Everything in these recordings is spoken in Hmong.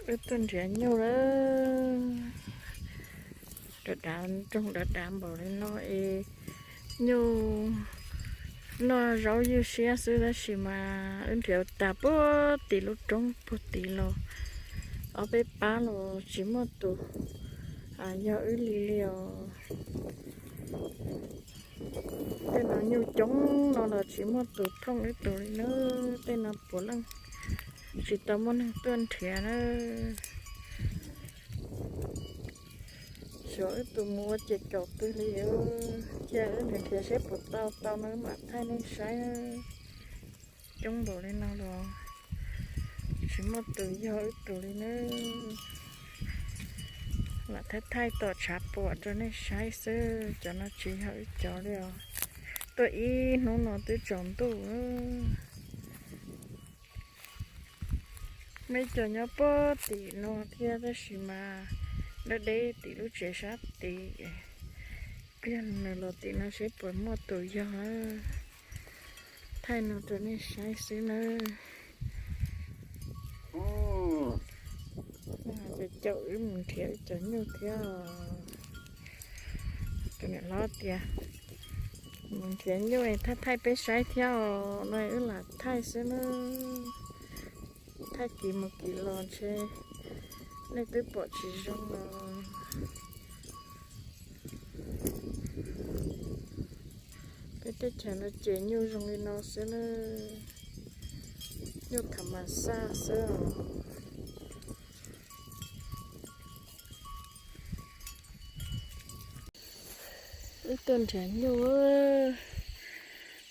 Wb tuaj nrhiav nyuj lawm. Dav dav, nroog dav dav npaum li no es nyuj noj zaub ywj siab xwb tab sis mas wb nrhiav tag puag tim lub roob puag tim los ob peb pab los tsis muaj tus yog wb li li os. Tej no nyuj coob no los tsis muaj tus thooj wb tus li na. Tej no puav leej tsis tau muaj neeg tuaj nrhiav na. Xyov wb tus mus ua ces kaum twg li, cia wb nrhiav nrhiav seb puas tau tau no mam thaij nej saib. Coob npaum li no los tsis muaj tus yog wb tus li na. Lam thaij thaij tom tshav puam rau nej saib xwb, cov no tsis yog wb cov li os. Tuaj ib hnub no twb tsaus ntuj. Muaj ib co nyob puag tim no thiab tab sis mas deb deb tim lub tsev sab tid. Pliag nws los tim no seb puas muaj tus yog. Thaij no rau nej saib xwb nawb. Ces caum wb mus nrhiav wb cov nyuj thiab. Tus niam hlob tias mus nrhiav nyuj es thaij thaij peb saib thiab os, no wb lam thaij xwb nawb. Thaij kiv mus kiv los ntshe nej twb pom tsis zoo los. Peb teb chaws no ces nyuj zoo li no xwb na, nyuj tham mas xaj xwb os. Wb tuaj nrhiav nyuj,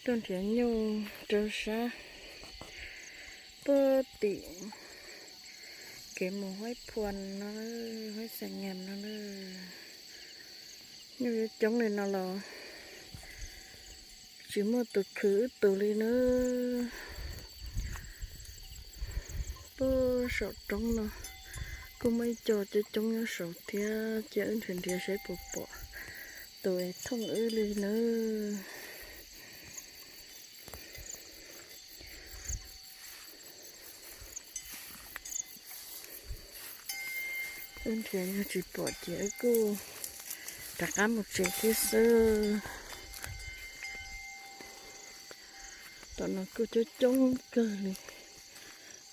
tuaj nrhiav nyuj rau sab puag tim kev mus Huaib Phuas no, Huaib Xais Nyas no na. Nyuj yuav coob li no los tsis muaj tus khwv wb tus li na. Puag saum roob no kuj muaj ib co coob coob nyob saud thiab, cia wb nrhiav nrhiav seb puas pom tus es thooj wb li na. Wb nrhiav yog tsis pom ces wb kuj rov qab mus tsev thiab xwb. Tom no kuj coob coob kawg li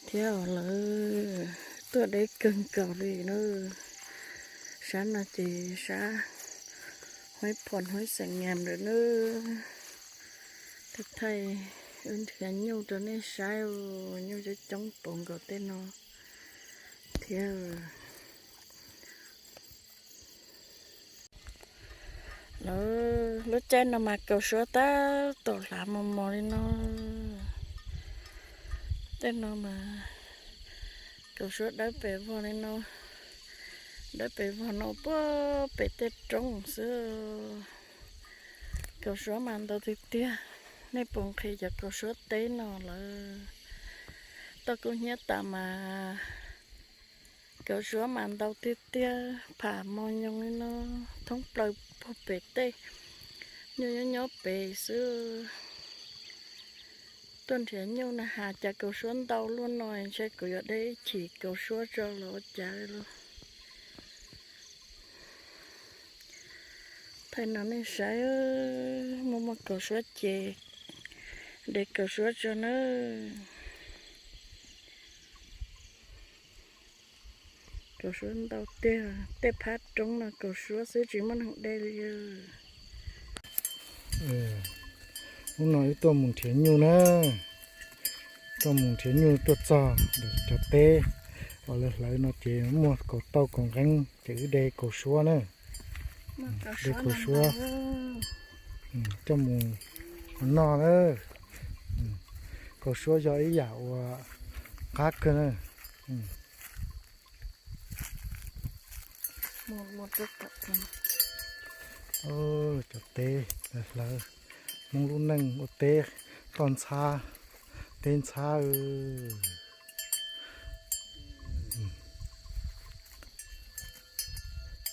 thiab os, lawv tuaj deb kawg nkaus li na. Sab no ces sab Huaib Phuas Huaib Xais Nyas lawm na. Thaij thaij wb nrhiav nyuj rau nej saib, nyuj coob coob puv nkaus tej no thiab. Lawv lub caij no mas kaus suab tab tom hlav mos mos li no. Tej no mas kaus suab dawb pes vog li no, dawb pes vog no puag pem tej roob xwb. Kaus suab mas ntau tiag tiag, nej puas nqhis cov kaus suab teb no lawm? Toj kub hnyiab tas mas kaus suab mas ntau tiag tiag, pham mos nyoos li no thoob plaws puag pem tej, nyuj nyob nyob pem xwb. Tuaj nrhiav nyuj na has cas kaus suab ntau luaj no, ntshe kuv yuav de ib chim kaus suab tso los ua cas lauj. Thaij no nej saib, muaj muaj kaus suab ces de kaus suab tso nawb. Kaus suab ntau tiag, tej phab roob no kaus suab xwb tsis muaj neeg de li. Hnub no wb tuaj mus nrhiav nyuj na, tuaj mus nrhiav nyuj tuaj txog cov teb uas lawv hlawv no ces muaj kaus tauj kaus nqeeb ces wb de kaus suab na. De kaus suab coj mus noj na. Kaus suab yog ib yam uas qab kawg na. Cov teb hlawv, Hmoob lub neej ua teb, toj ntxhab, teb ntxhab.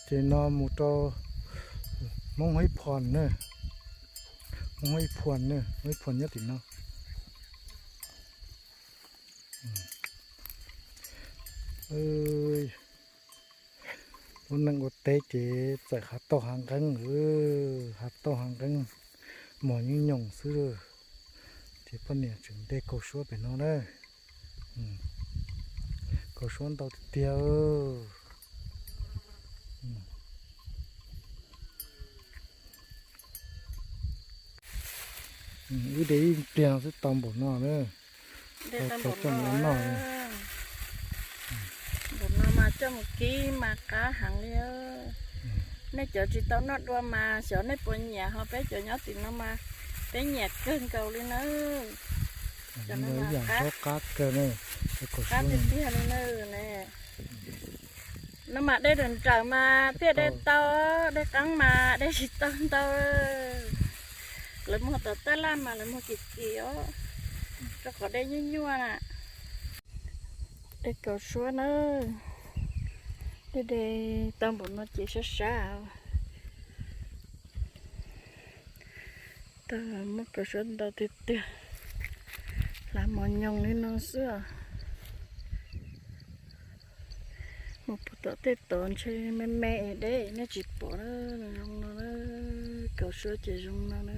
Ces no mus rau Hmoob Huaib Phuas na, Hmoob Huaib Phuas na, Huaib Phuas nyob tim no. Ub, lub neej ua teb ces txawm hav tauj hav nqeeb, hav tauj hav nqeeb, mos nyooj nyoos xwb. Ces poj niam tseem de kaus suab pem no na. Kaus suab ntau tiag tiag. Wb de ib pliag xwb tau npaum no na. Tau coj mus ua noj. Npaum no mas coj mus kib mas qab heev li. Nej cov tsis tau noj dua mas xyov nej puas nyiam, ho peb cov nyob tim no mas peb nyiam kawg nkaus li na. Cov no mas qab kawg, qab tiag tiag li na. No mas dej nrawm nrawm mas thiaj de tau, dej qeeb mas de tsis tau ntau. Lawv muag tom taj laj mas lawv muag kim kim os, rau qhov dej nyuaj nyuaj na. Dej kaus suab na, dej de tau npaum no ces sab sab. Tau muaj kaus suab ntau tiag tiag, hlav mos nyoos li no xwb os. Mus puag tom tej tod ntshe me me es deb nej tsis pom na, zoo no na, kaus suab ces zoo no na.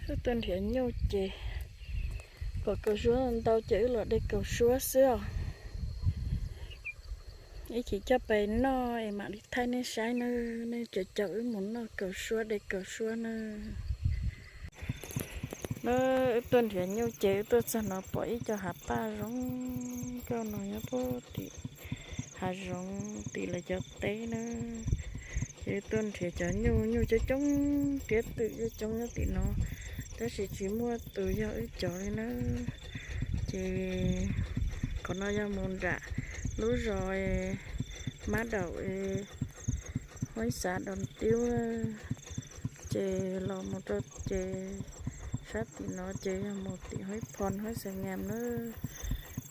Wb tuaj nrhiav nyuj ces pom kaus suab ntau ces wb los de kaus suab xwb os. Ib chim coj pais noj es mam li thaij nej saib na, nej caum caum wb mus noj kaus suab de kaus suab na. Na, wb tuaj nrhiav nyuj ces wb tuaj txog no pom ib co hav paj zoo nkauj no nyob puag tim hav zoov tim lawv cov teb na. Ces wb tuaj nrhiav cov nyuj, nyuj coob coob, riab twm coob coob nyob tim no, tab sis tsis muaj tus yog wb cov li na. Ces qhov no yog mus nram lub zos Mab Daum, Huaib Xav Dom Tiub, ces los mus rau ces sab tim no ces yog mus tim Huaib Phoo Huaib Xav Nyas na.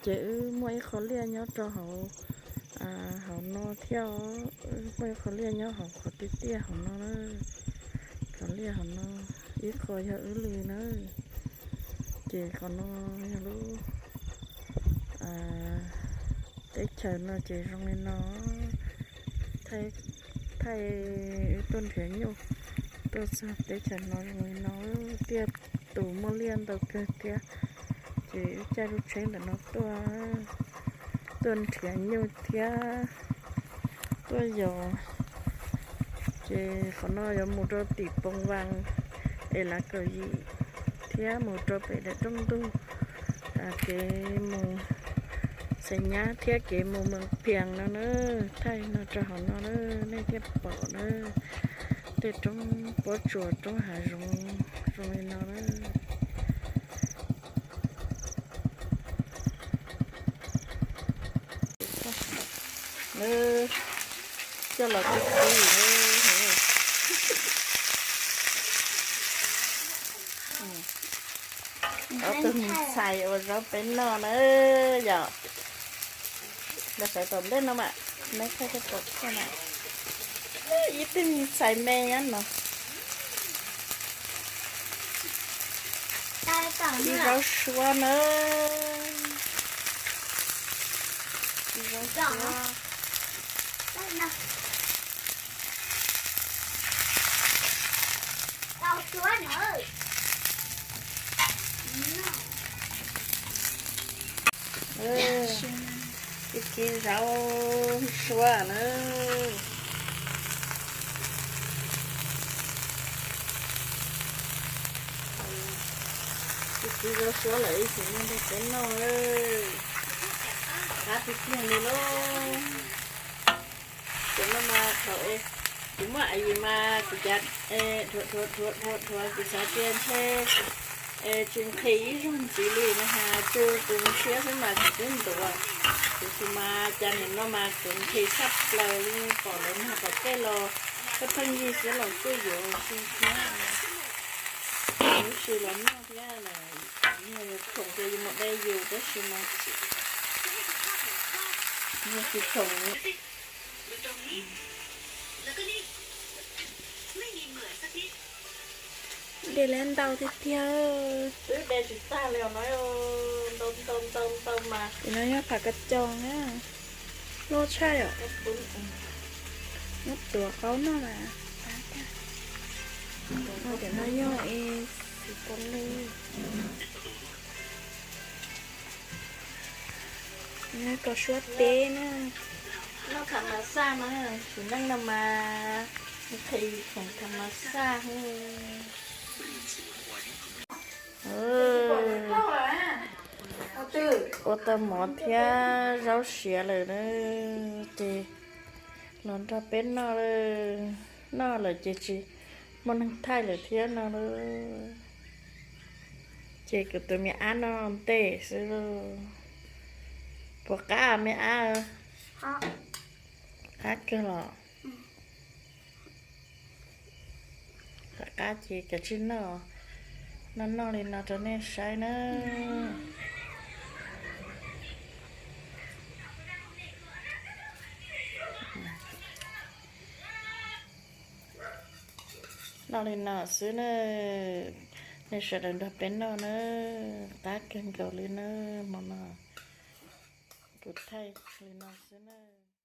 Ces wb muaj ib qho liaj nyob rau hauv, hauv no thiab, muaj ib qho liaj nyob hauv qhov tiaj tiaj hauv no na. Qhov liaj hauv no, ib qho yog wb li na. Ces qhov no yog lub teb chaws no ces zoo li no. Thaij wb tuaj nrhiav nyuj tuaj txog teb chaws no zoo li no, tiaj tus muaj liaj ntau kawg thiab. Ces wb caij lub tsheb ntawm no tuaj, tuaj nrhiav nyuj thiab tuaj yos. Ces qhov no yuav mus rau tim Poo Vas es Lav Kaum Yim thiab mus rau pem daim rooj ntug, kev mus Xais Nyab thiab kev mus Mees Phias no na. Thaij no rau hauv no na, nej thiaj pom na. Tej roob pob tsuas roob hav zoov zoo li no na. Coj los kib kib. Ob tug me ntxhais ua zaub peb noj na yom. Los sawv tom ntej no mas, neb thaij tau tom toj na. Ib tug me ntxhais me nyob no. Ib zaub suab na. Ib zaub suab. Ib kib zaub suab na. Ib kib zaub suab lawm ib tsis muaj ntej peb noj. Qab tiag tiag li lauj. Cov no mas thaum es kuv muaj a yim mas kuv cav dhuav dhuav dhuav dhuav kuv xav tias ntshe tsis nqhis ib zaug ntxiv li no has, tsw tus ntshiab xwb mas kuv twb ntuav. Tab sis mas cas nim no mas kuv nqhis tshaj plaws li, pom lawv nag tom tej los pheej pheej yig xwb los kuj yuav tsw thiab. Tab sis los noj thiab, yog khoom ces yus mus de yus tab sis mas yog tsis khoom. De lab ntau tiag tiag. Twb de tsis tag li os no. Ntau ntau mas. Tus no yog pham kas coos na, loj tshaj yom. Muab tuav qaub noj mas. Cov no yog es xim pos lwj, yog kom suab teb na. Noj tham mas xaj na, sim neej no mas nqhis khoom tham mas xaj. Ua tau mov thiab zaub siav lawm na, ces los nrog peb noj. Noj lawm ces tsis muaj neeg thaij lawm thiab no lauj. Ces kuv tus me ab noj ntej xwb lauj. Puas qab me ab? Qab kawg los. Qab qab ces kav tsij noj, noj noj li no rau nej saib na. Noj li no xwb na, nej sawv daws nrog peb noj na, qab kawg nkaus li na, hmo no kuv thaij li no xwb na.